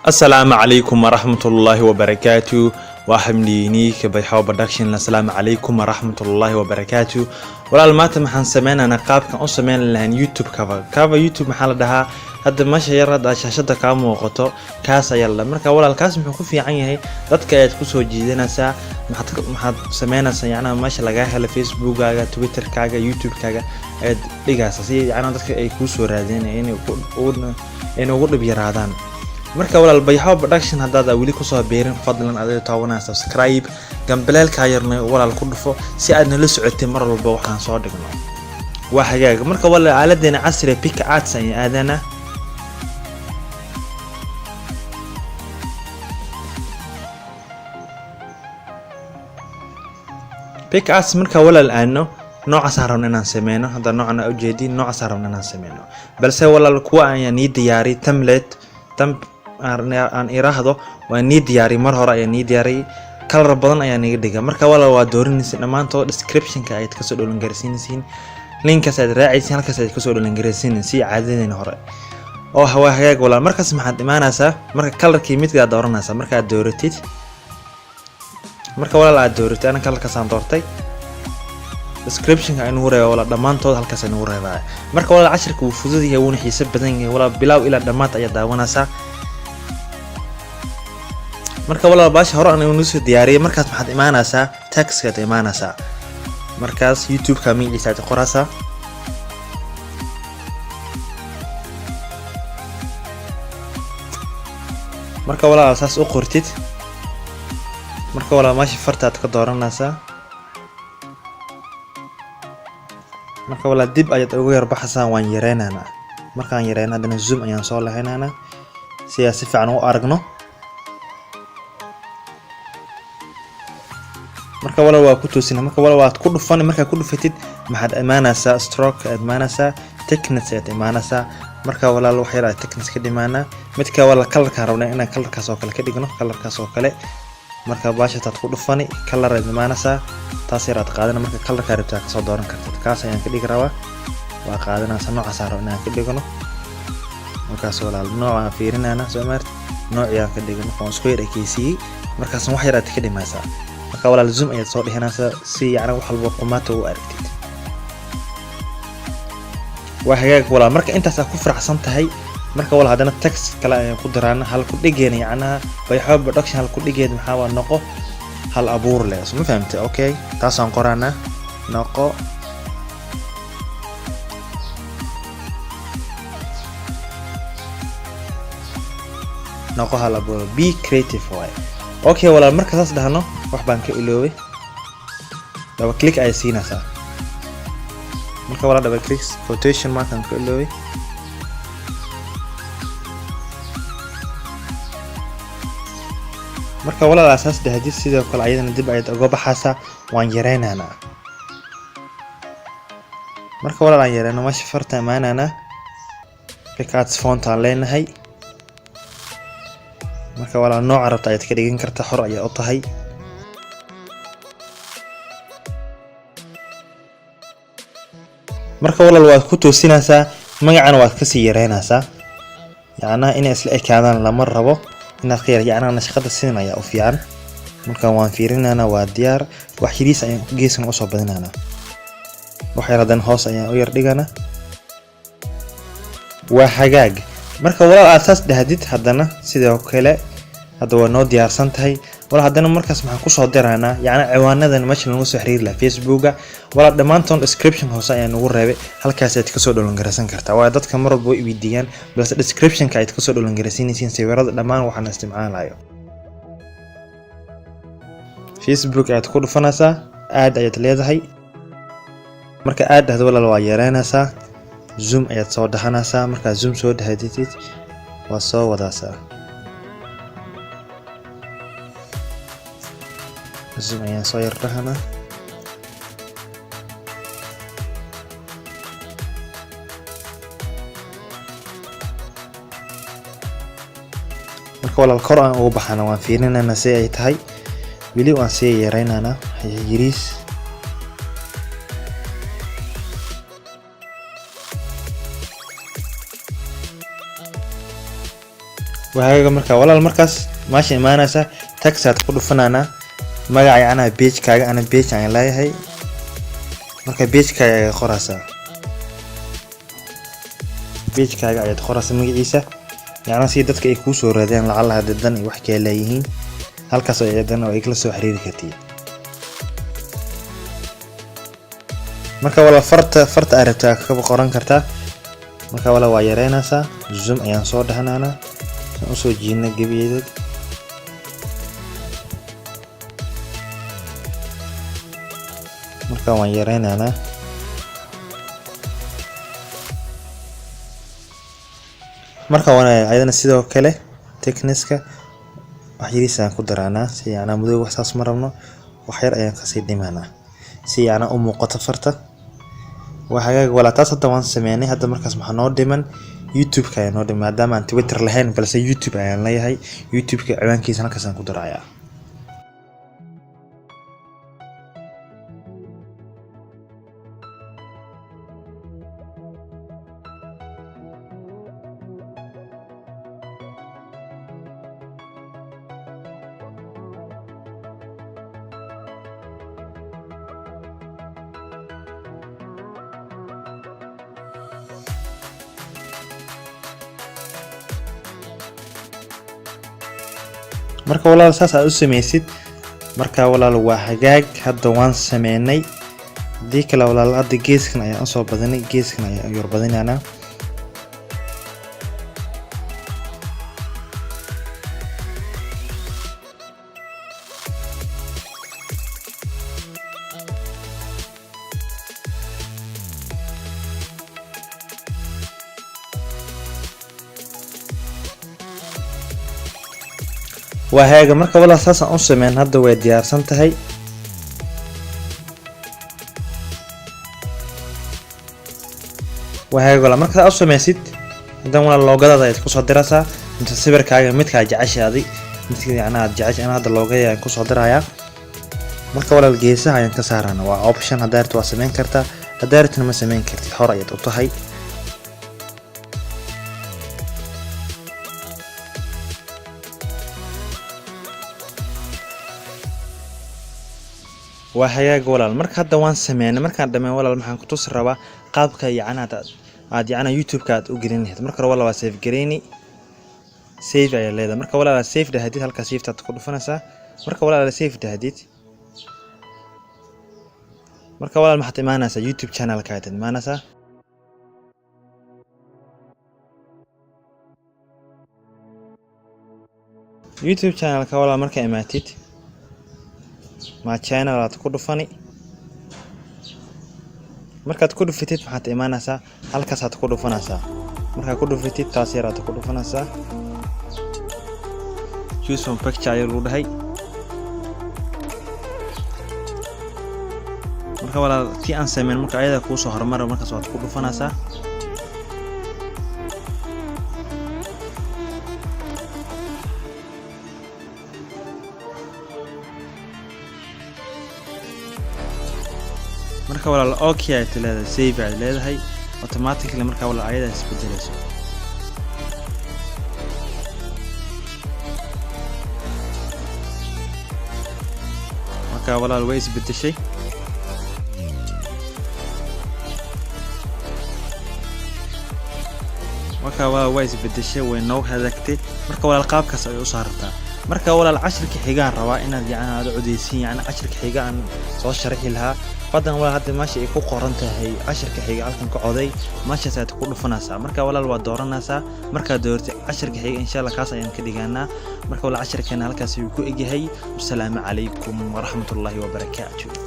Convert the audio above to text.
Asalaamu calaykum waraxmatullaahi wabarakaatu. Waa xamdiiniika Bayxaw Production. Asalaamu calaykum waraxmatullaahi wabarakaatu. Walaal, maanta maxaan sameynaynaa qaabkan u sameyn lahayn YouTube cover. Cover YouTube maxaa la dhahaa? Hadda meesha yar hadda shaashada kaa muuqato, kaas ayaa la dhahaa. Marka walaal, kaas muxuu ku fiican yahay? Dadka ayaad kusoo jiidanaysaa. Maxaad sameynaysaa? Yacnaha meesha lagaa helo Facebookkaaga, Twitterkaaga, YouTube-kaaga ayaad dhigaysaa, si yacnaha dadka ay kuusoo raadeen inay ugu dhib yaraadaan. Marka walaal, Bayxaw Production haddaad weli kusoo biirin, fadlan adiga taabanaya subscribe, gambaleelkaa yarna walaal ku dhufo, si aad nala socotay mar walba waxaan soo dhigno. Waa hagaag. Marka walaal, aaladeena casriga PicsArt ayaan aadanaa. PicsArt marka walaal aadno, noocaasaan rabno inaan sameyno. Hadda noocan aa ujeedin, noocaasaan rabno inaan sameyno, balse walaal, kuwa ayaan nii diyaariyay template tam aan iraahdo, waa nii diyaariyay, mar hore ayaa nii diyaariyay. Kalar badan ayaa niga dhiga. Marka walaal, waa dooranaysa dhammaantood. Descriptionka ayaad kasoo dholangaraysiinaysiin, linkaas ayaad raacaysiin, halkaas ayaad kasoo dholangaraysiin si caadadeena hore oo waa hagaag. Walaal, markaas maxaad imaanaysaa? Marka kalarkii midkaad dooranaysaa, markaad dooratid, marka walaal aad dooratid, ana kalarkaasaan doortay. Descriptionka aynugu reeba walaal, dhammaantood halkaas aynugu reebaya. Marka walaal, cashirka wuu fudud yahay, wuuna xiiso badan yahay. Walaal, bilow ilaa dhammaad ayaad daawanaysaa. Marka walaal, baasha hore anigu nusoo diyaariyay. Markaas maxaad imaanaysaa? Textkaad imaanaysaa. Markaas YouTube-ka magaciisa aad qoraysaa. Marka walaal saas u qortid, marka walaal meesha fartaad ka dooranaysaa. Marka walaal, dib ayaad ugu yar baxaysaa. Waan yareynaynaa. Markaan yareyno, haddana zoom ayaan soo lahaynaynaa si aan si fiican u aragno. Marka walaal, waa ku toosina. Marka walaal, waad ku dhufan. Markaa ku dhufatid, maxaad imaanaysaa? Stroke ayaad imaanaysaa, thickness ayaad imaanaysaa. Marka walaal, wax yar aad thickness ka dhimaanaa. Midka walaal, kalarkaan rabnay inaan kalarkaas oo kale ka dhigno, kalarkaas oo kale. Marka baashataad ku dhufani, kalar ayaad imaanaysaa, taas yar aad qaadana. Marka kalarkaa rabtaa kasoo dooran kartid. Kaas ayaan ka dhigi rabaa, waa qaadanaysa. Noocaasaan rabna inaan ka dhigno. Markaas walaal, nooca aan fiirinayna soo maarti, noocii aan ka dhigno waan isku yar ekeysiiyey. Markaasna wax yar aad ka dhimaysaa. Marka walaal, zoom ayaad soo dhihinaysaa si yacni wax walba qumaata u aragtid. Waa hagaag walaal. Marka intaas aad ku faraxsan tahay, marka walaal, haddana text kale ayaan ku daraana. Hal ku dhigeena, yacnaha Bayxo Production hal ku dhigeed maxaa waa? Noqo hal abuur leh, soo ma fahamtay? Okay, taasaan qoraanaa. Noqo noqo hal abuur, be creative waay. Okay walaal, marka saas dhahno, wax baan ka iloobay. Double click ayay siinaysaa. Marka walaal, double click, quotation markaan ka iloobay. Marka walaal asaas dhahdid, sidoo kale ayadana dib ayaad uga baxaysaa. Waan yareynaynaa. Marka walaal aan yareyno, meesha farta imaanaynaa, PicsArt font aan leenahay. Marka walaal, nooca rabta ayaad ka dhigan kartaa, xor ayaa u tahay. Marka walaal, waad ku toosinaysaa, magacana waad kasii yareynaysaa. Yacnaha inay isla ekaadaan lama rabo, inaad ka yar yacnaha nashqada sidan ayaa u fiican. Marka waan fiirinaynaa, waa diyaar. Wax yariis ayaan geeskan usoo badinaynaa, wax yar haddana hoos ayaan u yar dhiganaa. Waa hagaag. Marka walaal aad saas dhahdid, haddana sidoo kale hadda waa noo diyaarsan tahay. Walaal, haddana markaas maxaan kusoo diraynaa? Yacni ciwaanadan meesha lagu soo xiriiri lahaa Facebooka. Walaal, dhammaantoon description hoose ayaa nagu reebay, halkaas ayaad kasoo dholangaraysan kartaa. Waayo dadka mar walba way weydiiyaan, balse descriptionka ayaad kasoo dholangaraysiinaysiin sawirada dhammaan waxaan isticmaalayo. Facebook ayaad ku dhufanaysaa, aad ayaad leedahay. Marka aad dhahdo walaal, waa yareynaysaa, zoom ayaad soo dhahanaysaa. Markaad zoom soo dhahatid, waa soo wadaasaa, zoom ayaan soo yar dhahanaa. Marka walaal, kor aan ugu baxana, waan fiirinayna si ay tahay. Weli waan sii yareynaynaa yariis. Wahaaga marka walaal markaas maasha imaanaysa taxaad ku dhufanaana magaca yacnaha page-kaaga. Ana page ayaan leeyahay. Marka page-kaaga ayaad qoraysaa, page-kaaga ayaad qoraysaa magaciisa, yacnaa si dadka ay kuu soo raadiyaan lacala hadii dan iyo wax kale leeyihiin, halkaas ay dan oo ay kala soo xiriiri kartiin. Marka walaal farta aad rabtaa ka qoran kartaa. Marka walaal waa yareynaysaa, zoom ayaan soo dhahnaanaa, aan usoo jiidna gebiyeedad. Marka waan yareynaynaa. Marka waan ayadana sidoo kale thickness-ka wax yariis ayaan ku daraanaa, si yacnaa madow wax saas ma rabno, wax yar ayaan kasii dhimanaa si yacnaa u muuqato farta. Waa hagaag walaa, taas hadda waan sameynay. Hadda markaas maxaa noo dhiman? YouTube-ka ayaa noo dhiman, maadaama aan Twitter lahayn balse YouTube ayaan leeyahay. YouTube-ka ciwaankiisa halkaas aan ku darayaa. Marka walaal saas aad u sameysid. Marka walaal waa hagaag, hadda waan sameynay. Haddii kale walaal hadda geeskan ayaan usoo badinay, geeskan ayaan u yar badinaynaa. Waa haaga. Marka walaal saasaan u sameyn, hadda way diyaarsan tahay. Waa haaga walaal. Marka saa u sameysid, haddana walaal logo-gadaada ayaad kusoo diraysaa mise sawirkaaga, midka aad jeceshahay adi, midka yacnaa aad jeceshahay. Ana hadda logo-gada ayaan kusoo dirayaa. Marka walaal geesaha ayaan ka saarana, waa option. Haddaa rabtid waa sameyn kartaa, haddaa rabtidna ma sameyn kartid, hor ayaad u tahay. Waa hagaag walaal. Marka hadda waan sameynay. Markaan dhammeyn walaal, maxaan ku tusi rabaa qaabka yacnaa aad yacnaa YouTube-ka aad u gelin lahayd. Marka hore walaal waa save gareyni, save ayaa leedahay. Marka walaal aad save dhahdid, halka save taad ku dhufanaysaa. Marka walaal aad save dhahdid, marka walaal maxaad imaanaysaa? YouTube channel-ka ayaad imaanaysaa. YouTube channel-ka walaal markaa imaatid, ma channel aad ku dhufani. Markaad ku dhufatid, maxaad imaanaysaa? Halkaasaad ku dhufanaysaa. Markaad ku dhufatid, taas yar aad ku dhufanaysaa, choose from picture ayaa lagu dhahay. Marka walaal tii aan sameyn marka ayada kuusoo horumara, markaas waad ku dhufanaysaa. Marka walaal okay ayaad leedahay, save ayaad leedahay automatically. Marka walaal ayada isbedelayso. Marka walaal way isbedeshay. Marka walaal waa isbedeshay, way noo hagaagtay. Marka walaal qaabkaas ayay u saartaa. Marka walaal cashirka xigaan rabaa inaad yacni aad codeysiin, yacni cashirka xiga aan soo sharxi lahaa. Fadlan walaal hadda meesha ay ku qoran tahay cashirka xiga halkan ka coday, meeshaas ayaad ku dhufanaysaa. Marka walaal waad dooranaysaa. Markaad dooratid cashirka xiga, insha Allah kaas ayaan ka dhigaanaa. Marka walaal cashirkeena halkaas ayuu ku egyahay. Wasalaamu calaykum waraxmatullaahi wabarakaatu.